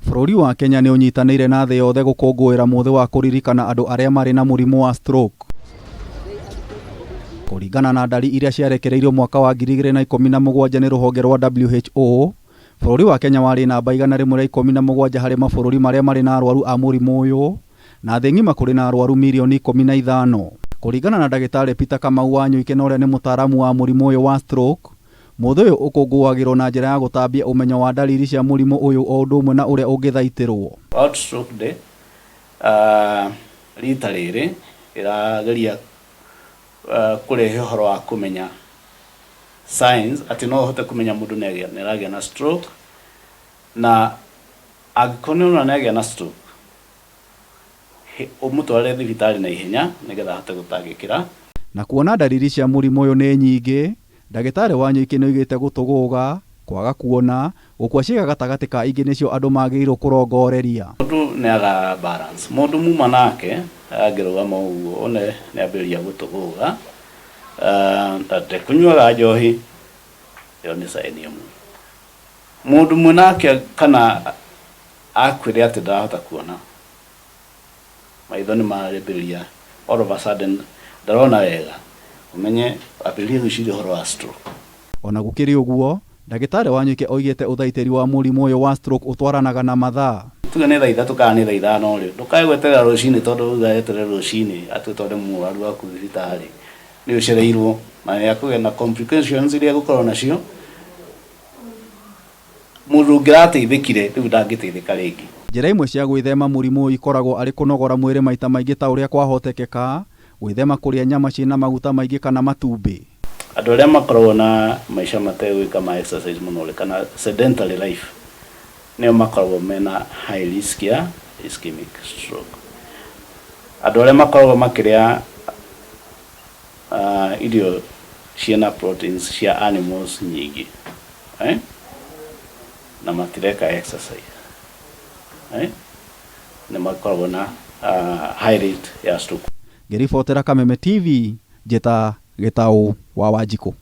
Bũrũri wa Kenya nĩ ũnyitanĩire na thĩ yothe gũkũngũĩra mũthĩ wa kũririkana andũ arĩa marĩ na mũrimũ wa stroke. Kũringana na ndari iria ciarekereirio mwaka wa 2017 nĩ rũhonge rwa WHO, bũrũri wa Kenya warĩ namba 117 harĩ mabũrũri marĩa marĩ na arwaru a mũrimũ ũyũ, na thĩ ng'ima kũrĩ na arwaru mirioni 15. Kũringana na ndagĩtarĩ Peter Kamau Wanyoike na ũrĩa nĩ mũtaaramu wa mũrimũ ũyũ wa stroke, Mũthĩ ũyũ ũkũngũagĩrwo na njĩra ya gũtambia ũmenyo wa ndariri cia mũrimũ ũyũ o ũndũ ũmwe na ũrĩa ũngĩthaitĩrwo. World Stroke Day rita rĩrĩ ĩrageria kũrehe ũhoro wa kũmenya signs atĩ no ũhote kũmenya mũndũ nĩ aragĩa na stroke na angĩkorwo nĩ ũrona nĩ agĩa na stroke ũmũtware thibitarĩ na ihenya nĩgetha ahote gũtangĩkĩra. Na kuona ndariri cia mũrimũ ũyũ nĩ nyingĩ, ndagĩtarĩ Wanyoike nĩoigĩte gũtũgũga, kwaga kuona, gũkua ciĩga gatagatĩ ka ingĩ nĩcio andũ magĩrĩirwo kũrongoreria. Mũndũ nĩ aga balance, mũndũ muma nake angĩrũgama ũguo one nĩ ambĩrĩria gũtũgũga na ndekũnyuaga njohi, ĩyo nĩ sign ĩmwe. Mũndũ mwĩ nake kana akwĩre atĩ ndarahota kuona, maitho nĩ marambĩrĩria all of a sudden ndarona wega, ũmenye ambĩrĩrie gwĩciria ũhoro wa stroke. Ona gũkĩrĩ ũguo, ndagĩtarĩ Wanyoike oigĩte ũthaitĩri wa mũrimũ ũyũ wa stroke ũtwaranaga na mathaa. Tuge nĩ thaa ithatũ kana nĩ thaa ithano rĩ, ndũkae gweterera rũcinĩ tondũ wauga weterere rũcinĩ atĩ ũtware mũrwaru waku thibitarĩ, nĩ ũcereirwo na nĩ akũgĩa na complications iria egũkorwo nacio. Mũndũ ũngĩrateithĩkire rĩu ndangĩteithĩka rĩngĩ. Njĩra imwe cia gwĩthema mũrimũ ũyũ ikoragwo arĩ kũnogora mwĩrĩ maita maingĩ ta ũrĩa kwahotekeka, gwĩthema kũrĩa nyama ciĩna maguta maingĩ kana matumbĩ. Andũ arĩa makoragwo na maica mategwĩka ma exercise mũno rĩ, kana sedentary life, nĩo makoragwo mena high risk ya ischemic stroke. Andũ arĩa makoragwo makĩrĩa irio ciĩna proteins cia animals nyingĩ eh? na matireka exercise eh? nĩ makoragwo na high rate ya stroke. Ngĩribotera Kameme TV, njĩta Gĩtaũ wa Wanjikũ.